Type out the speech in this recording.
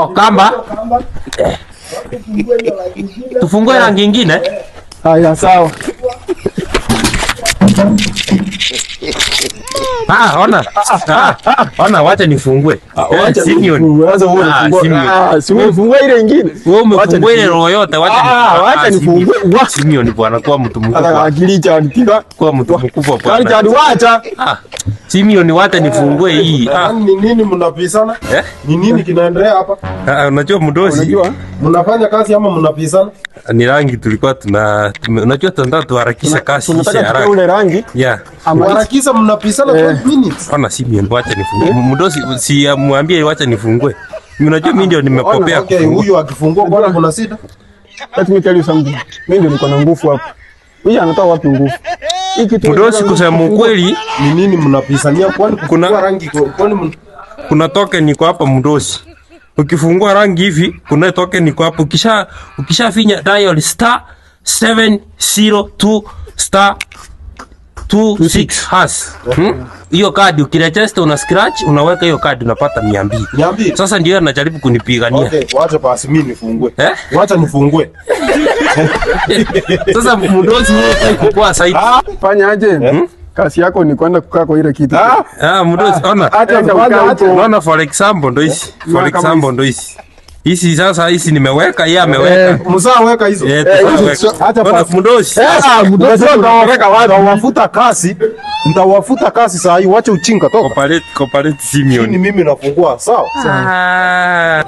Oh, kamba. Tufungue rangi nyingine. Haya, sawa. Ah, ona. Ona, wacha nifungue. Wacha Simeon. Sasa wewe unafungua. Ah, si wewe ufungue ile nyingine. Wewe umefungua ile roho yote, wacha Ah, wacha nifungue. Simeon bwana, kwa mtu mkubwa. Akili cha nipiga. Kwa mtu mkubwa bwana. Kali cha wacha. Ah. Simeon, wacha nifungue hii. Ah. Ni nini mnapisana? Eh? Ni nini kinaendelea hapa? Ah, unajua mdosi. Unajua? Mnafanya kazi ama mnapisana? Ni rangi tulikuwa tuna unajua tunataka tuharakisha kazi Tunataka ishe tupewe haraka. ule rangi. Yeah. Harakisha, mnapisana 20 minutes. Ona Simeon, wacha nifungue. Mdosi si mwambie wacha nifungue. Unajua mimi ndio nimekopea Okay, kufungua. huyu akifungua bwana kuna shida. Let me tell you something. Mimi ndio niko na nguvu hapa. Huyu anatoa wapi nguvu? Hii kitu Mdosi, kusema ukweli, Ni nini mnapisania? Kwani Kuna- kufungua rangi kwani kuna token iko hapa mdosi. Ukifungua rangi hivi, kuna token iko hapo. Ukishafinya dial star 702 star 26 hash. Hiyo kadi ukiregister una scratch, unaweka hiyo kadi unapata 200. 200? Sasa ndio anajaribu kunipigania. Okay, wacha basi mimi nifungue. Eh? Wacha nifungue. Sasa mdosi wewe kukua saidi. Fanya aje? Kazi yako ni kwenda kukaa kwa ile kitu. Ah, mdosi ona. Acha ukae huko. Unaona, for example ndo hizi. For Kama example ndo hizi. Hizi sasa hizi nimeweka, yeye ameweka. Mzaa weka hizo. Eh, tusaweka. Acha Ona basi. mdosi. Ah, mdosi unaweka wapi? Nitawafuta kasi. Nitawafuta kasi saa hii, wacha uchinga toka. Cooperate, cooperate Ni Simeon. mimi nafungua, sawa? Ah.